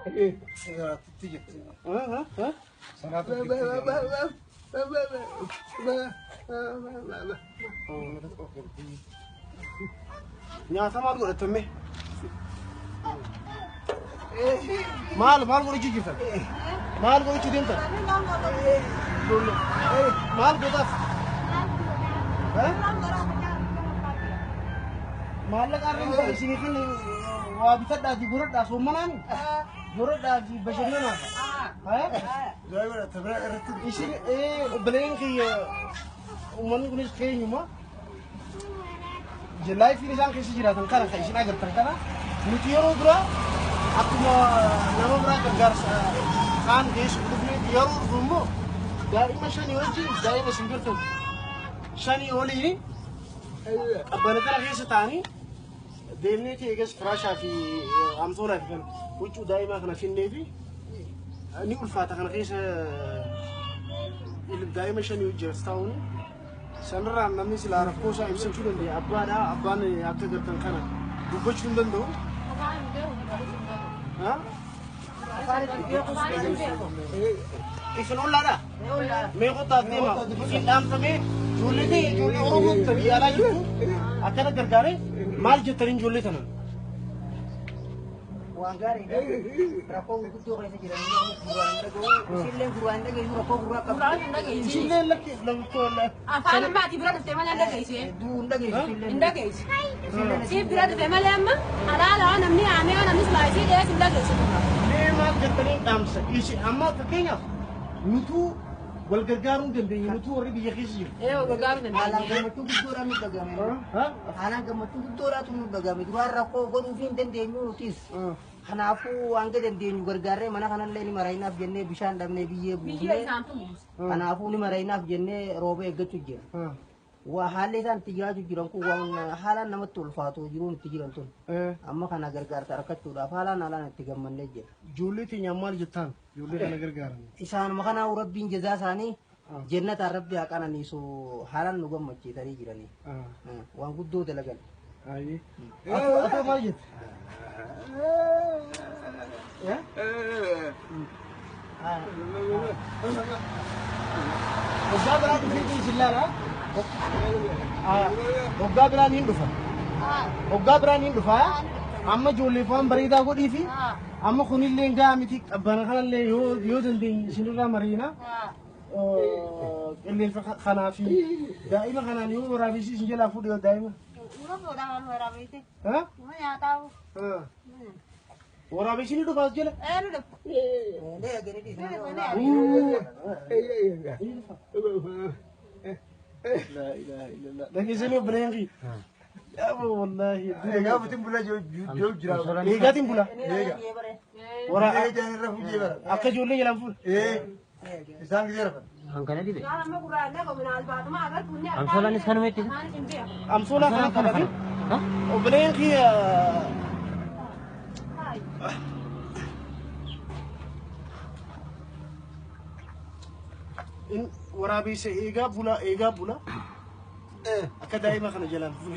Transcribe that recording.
Sanaatti jirti. Sanaatu Nyaata maal godhatame? Maal maal godhachuu jirtan? Maal godhachuu deemtan? Maal godhaaf? Maallaqa harreen isinii kennu waa bitadhaatii godhadhaa soommanaan godhadhaa fi bashannanaaf. Isin obboleen kiyya uummanni kunis keenyuma. Laayifiin isaan keessa jiraatan kana kan isin agartan kana nuti yeroo dura akkuma nama biraa gargaarsa kaan geessu dhufne yeroo dhufu immoo daa'ima shanii wajjin daa'ima isin gartan shanii olii qabbana kana keessa taa'anii deemneeti eegas firaashaa fi amsoolaa fi kan huccuu daa'imaa kana finnee fi ni ulfaata kana keessa daa'ima shanii wajjin as taa'uun sanirraan namni silaa rakkoo isaa ibsachuu danda'a. Abbaadha abbaan akka gartan kana dubbachuu hin danda'u. Isin ollaadha? Mee qotaaf deema. Isin dhaamsamee ijoollee ta'e ijoollee Oromoo ta biyya alaa jirtu akkana gargaaree maal jettaniin ijoollee tana? Waan gaarii rakkoo gurguddoo keessa jiran gurraan dhaga'u isillee gurraan dhaga'u rakkoo gurraa qabdu. Isillee lakki lakkoo Afaan amma ati bira dhuftee malee hin dhageessu. Hedduu hin dhageessu isillee. Hin dhageessu. Siif bira dhufe malee amma halaala namni haamee namni silaayisii dhiyeessu hin dhageessu. Mee maal jettaniin dhaamsa? Isin amma fakkeenyaaf nutuu wal gargaaruu hin dandeenye nutuu warri biyya keessa jiru. Ee gargaaruu Haalaan dandeenya. gammachuu guddoodhaan nu dhagahame. Haalaan gammachuu guddoodhaatu nu dhagahame. Duraan rakkoo godhuuf hin dandeenyu nutis. Kanaafuu hanga dandeenyu gargaarree mana kanallee ni marayinaaf jennee bishaan dhabnee biyyee Biyya buufnee. isaantu buuse. Kanaafuu ni marayinaaf jennee rooba eeggachuu jira. Waa haalli isaan itti jiraachuu jiran kun waan haalaan namatti ulfaatu jiruun itti jiran tun. Amma kana gargaarsa argachuudhaaf haalaan haalaan itti gammannee jira. Ijoollee teenyaan maal jettaan? Ijoollee kana gargaaran. Isaanuma kanaa rabbiin jazaa isaanii jennataan rabbi haa qananiisu haalaan nu gammachiisanii jiranii. Waan guddoo dalagan. Atoo maal jette? Waggaa biraa dhufeetu isin laala. Waggaa biraa niin dhufa. Waggaa biraa niin dhufa. Amma ijoolleef waan bareedaa godhii fi amma kunillee gahaa miti qabbana kanallee yoo dandeenye isinirraa mariina. Qilleensa kanaa fi daa'ima kanaan yoo waraabessi isin jalaa fuudhe daa'ima. Waraabessi ni dhufa as jala. لا اله الا الله dhageessanii obboleen kiyya. Yaa wallaahi. Eegaatiin bulaa jiru jira. Eegaatiin bula. Wara Eegaan irra fuudhee bara. akka ijoollee jalaan fuudha. Isaan gisee rafan. Kan kana dibe. Amma gurraan dhagahu minaan baatuma agartuu ni Amsoolaanis kanuma itti. Afaan hin beeku. Amsoolaa kana kana obboleen kiyya. Waraabessa eegaa bula eegaa bula. Akka daa'ima kana jalaan fuudha.